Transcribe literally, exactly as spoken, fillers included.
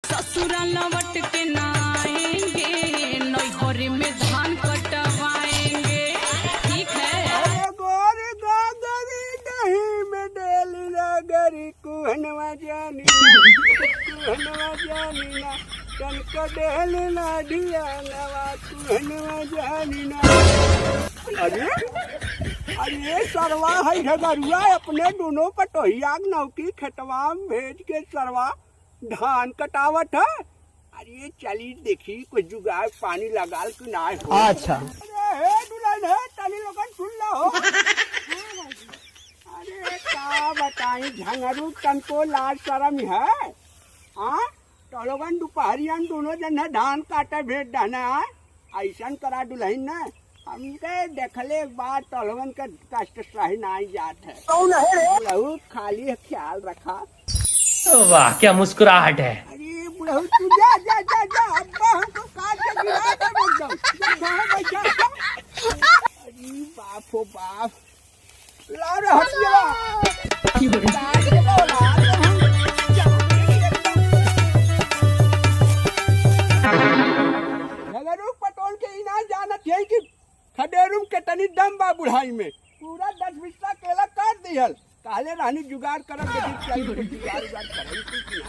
ससुरा लौट के ना आएंगे, नैहर में धान कटवाएंगे। ठीक है। अरे गोरी गागरी दही में डेली रगरी कुहनवा जानी ना, कुहनवा जानी ना, तनका डेली ना धियानवा कुहनवा जानी ना। अरे, अरे सरवा है झगरुआ अपने दोनों पटोहिया के नौकी खेतवा में भेज के सरवा धान कटावत है। अरे चली देखी कुछ जुगाड़ पानी लगाल कि ना हो। अच्छा। अरे हे दुल्हन है, तनी लोगन सुन लो हो। अरे का बताई, झंगरू तनको लाज शरम है। हाँ, तो लोगन दोपहरिया में दोनों जन है धान काटे भेज दहना है। ऐसन करा दुल्हन ना, हमके देखले के बाद तोहवन के कष्ट सही नाई जात है। कौन है रे? बुढ़ऊ खाली है, ख्याल रखा। वाह, क्या मुस्कुराहट है। अरे बुढ़ऊ, तू जा, जा, जा, जा, अब्बा हमको काट के गिरा दे एकदम। जा, जा, जा, जा। अरे बाप हो बाप। लाओ रे हथिया। झगड़ू पटोल के ई ना जानत है कि खडेरू में केतनी दम बा बुढ़ाई में। पूरा दस बिस्सा केला काट दिहल। कहले रहनी जुगाड़ करब, लेकिन चल कुछ जुगाड़ उगाड़ करब, कुछ ना।